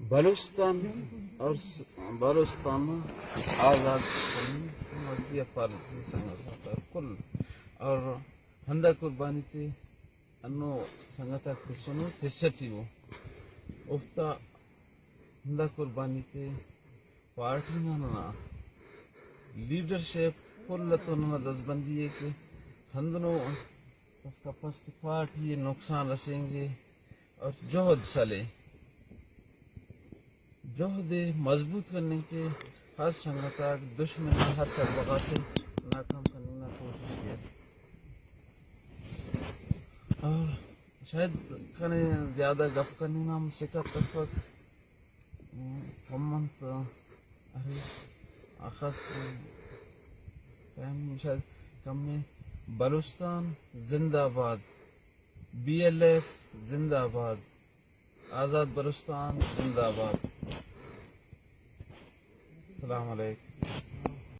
بلوچستان اور س- بلوچستان آزاد کنگ مرضی فرض سنگت کل اور ہندا قربانی تے انو سنگتا کسنو تسٹی ہو افتا ہندا قربانی تے پارٹی نا نا لیڈرشپ کل تو ننا دزبندی ہے کہ ہندنو اس کا پشت پارٹی نقصان رسیں گے اور جہد سلے جہد مضبوط کرنے کے ہر سنگتاک دشمن ہر سر بغاتے ناکام کرنے نا کوشش کیا اور شاید کنے زیادہ گپ کرنے نا ہم سکت تفک کم انت۔ ارے اخس ٹائم شاید کم ہے۔ بلوچستان زندہ باد، بی ایل ایف زندہ باد، آزاد بلوچستان زندہ باد۔ السلام علیکم۔